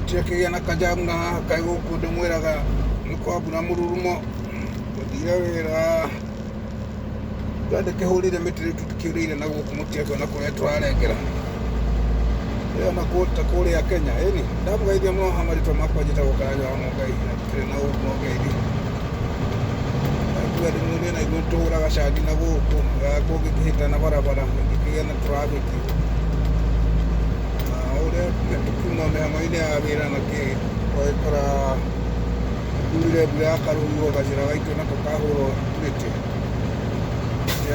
Tũtiakĩgĩa na kajamu na haha kaĩ gũkũ ndĩmwĩraga nĩ kwa mbura mũrurumo. Tũthire wĩra ndandĩkĩhũrire mĩtĩ rĩu tũtikĩũrĩire na gũkũ mũtiakĩona kũrĩa tũrarengera. Ĩyo na ta kũrĩa Kenya ĩni ndamũgeithia mũno ha marĩtwa makwa njĩtagwo Karanja wa Mũngai na ndikĩrĩ na ũru no ngeithi. Ndakiuga ndĩmuonie na ithuĩ tũhũraga candi na gũkũ kũngĩkĩhĩtana barabara ĩngĩkĩgĩa na traffic. Na ũrĩa tũkiuma mĩhang'o-inĩ ya wĩra na kĩ ũgagĩkora kurire mbura ya karũhuho gacĩra gaitũ nako kahũrwo mĩtĩ. Mĩtĩ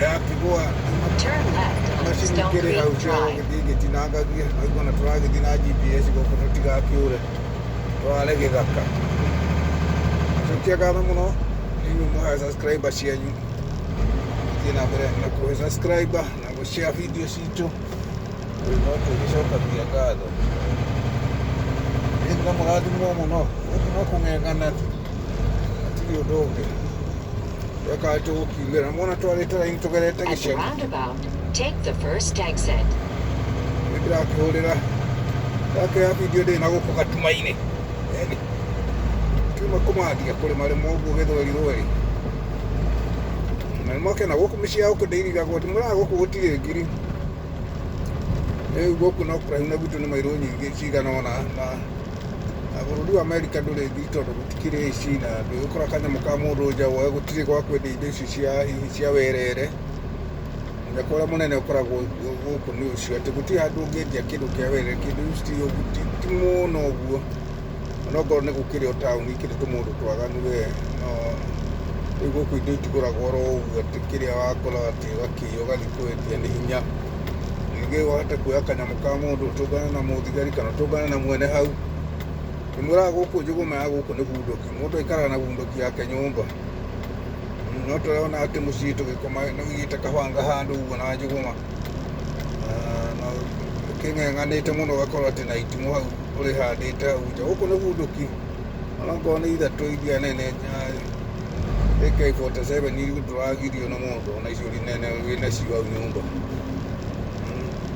yakĩgũa Turn left on macini Stone ikĩrĩ Creek hau cia Drive. gũgĩthiĩ igĩtinangagia waigua na tũragĩthiĩ na GPS gũkũ tũtigakĩũre tware gĩthaka. Cokia ngatho mũno inyuĩ mũhe subscriber cianyu thiĩ na mbere na kũhe subscriber na gũ share video citũ rĩu no tũgĩcokagia ngatho. Ĩni na mũrathimwo mũno gũkũ no kũng'eng'ana tu hatirĩ ũndũ ũngĩ twekaga tũgũkiumĩra mona twarĩte raini tũgerete At the gĩcagi roundabout, take the first exit. nĩ ndĩrakĩhũrĩra ndakĩoya video ndĩ na gũkũ gatuma-inĩ ĩni kiuma kũmathia kũrĩma rĩma ũguo gĩthweri rweri na nĩmwakĩona gũkũ mĩciĩ ya gũkũ ndĩirigagwo ndĩmwĩraga gũkũ gũtirĩ ngiri rĩu gũkũ no kũraihu na gwitũ nĩ mairũ nyingĩ cigana ũna na na bũrũri wa Amerika ndũrĩ ngiri tondũ gũtikĩrĩ AC na ndũgũkora kanyamũ ka mũndũ nja woe gũtirĩ gwa kwendia indo icio cia hihi cia werere. Mũnyaka ũrĩa mũnene ũkoragwo gũkũ nĩ ũcio atĩ gũtirĩ handũ ũngĩendia kĩndũ kĩa werere kĩndũ ti mũno ũguo ona okorwo nĩ gũkĩrĩ o taũni ikĩrĩ tũmũndũ twaganu we no rĩu gũkũ indo itigũragwo oro ũguo atĩ kĩrĩa wakora atĩ ũgakĩiya ũgathiĩ kwendia nĩ hinya. Ningĩ wahota kuoya kanyamũ ka mũndũ ũtũngane na mũthigari kana ũtũngane na mwene hau. Ndĩmwĩraga gũkũ njũgũma ya gũkũ nĩ bunduki, mũndũ aikaraga na bunduki yake nyũmba. No tũrona atĩ mũciĩ tũgĩkoma nĩ ũigĩte kabanga handũ ũguo na njũgũma na ũkĩng'eng'anĩte mũno ũgakorwo atĩ na itimũ hau ũrĩhandĩte hau nja. Gũkũ nĩ bunduki ona okorwo nĩ ithatũ iria nene AK47 iria ndũragirio nĩ mũndũ ona icio nene wĩnacio hau nyũmba.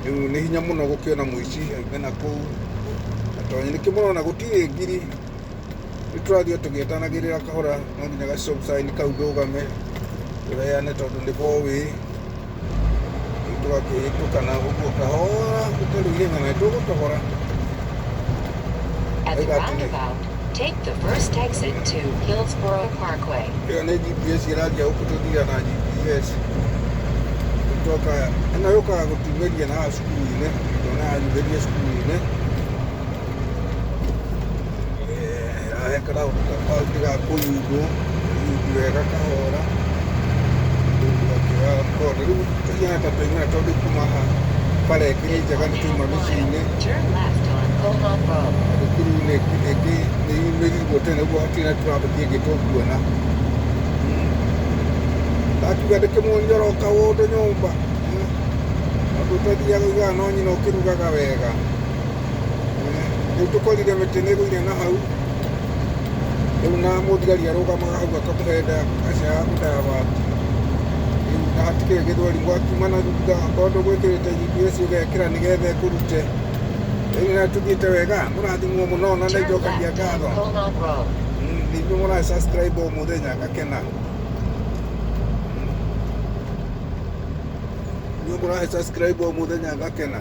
Rĩu nĩ hinya mũno gũkĩona mũici aume na kũu atonye. Nĩkĩo mũrona gũtirĩ ngiri, rĩu tũrathiĩ o tũgĩetanagĩrĩra kahora no nginya ga stop sign kau ndũgame tũheane tondũ nĩ four way. Rĩu tũgakĩhĩtũka na ũguo kahora tũtarĩ ihenya na nĩtũgũtogora. At the Waiga atĩrĩ. roundabout, take the first exit to Hillsborough Parkway. Ĩyo nĩ GPS ĩraria gũkũ tũthiaga na GPS. Rĩu twoka ĩno yũkaga gũtumĩria na haha cukuru-inĩ, ndona yanyumĩria cukuru-inĩ. Ĩrahe karaũndũ kau ndigakũyundwo, yundu wega kahora. Rĩu tũgakĩoya kona. Rĩu tũhiana ta twaumĩra tondũ kuma haha bara ĩkĩrĩ In njega one nĩ half twauma mile, mĩciĩ-inĩ. turn left on Colon Road. Thukuru nĩ ĩngĩ nĩ yumĩrirwo tene ũguo hatirĩ na traffic ĩngĩ tũkuona. Ndakiuga ndĩkĩmuonie oro kaũndũ nyũmba ũndũ ũtathiaga ugaga no nyina ũkĩrugaga wega. Rĩu tũkorire mĩtĩ nĩ ĩgũire na hau rĩu na mũthigari arũgamaga hau akamũhe aca ya kũdavert. Rĩu na hatikĩrĩ gĩthweri mwakiuma na thutha okorwo ndũgwĩkĩrĩte GPS ũgekĩra nĩgetha ĩkũrute. Rĩu nĩ tũthiĩte wega mũrathimwo mũno na Turn nĩnjokagia left on ngatho. Colon Road. Nĩ inyuĩ mũra subscribe o mũthenya ngakena. Inyuĩ mũrahe subscribe o mũthenya ngakena.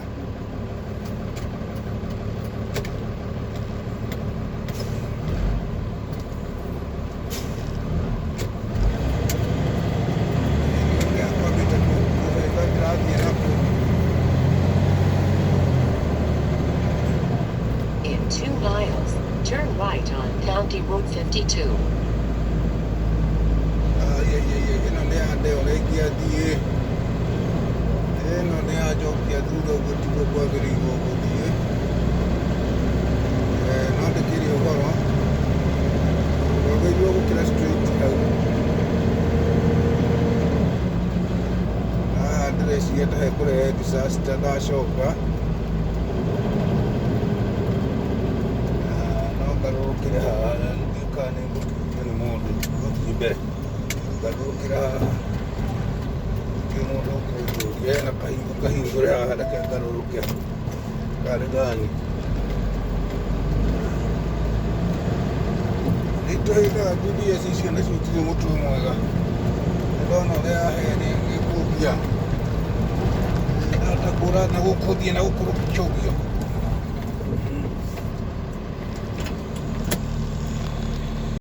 Kwambĩte kũhĩga ndĩrathiĩ nakũ. In 2 miles, turn right on County Road 52. Ai, ai, ai, ai, ĩno nĩ ya ndeo ũrĩa ingĩathiĩ. Ĩno nĩ ya njokia thutha ũguo tiguo kwagĩrĩirwo gũthiĩ. No ndĩkĩrĩ ũhoro. Twagĩrĩirwo gũkĩra straight hau. Haha ndĩreciria ta hekũrehe disaster ndacoka. No ngarũrũkĩre haha ndiũĩ kana nĩ ngũturio nĩ mũndũ gũthiĩ mbere. Ngarũrũkĩra haha gũtirĩ mũndũ ũkũnjũria hena kahingo kahingũre haha reke ngarũrũke. Karĩ gani? Tũhĩngaga GPS icio nacio itirĩ mũtwe mwega. Ndona ũrĩa yahe gĩkũngia. Ndahota kũra na gũkũ thiĩ na gũkũ rũkĩũgio.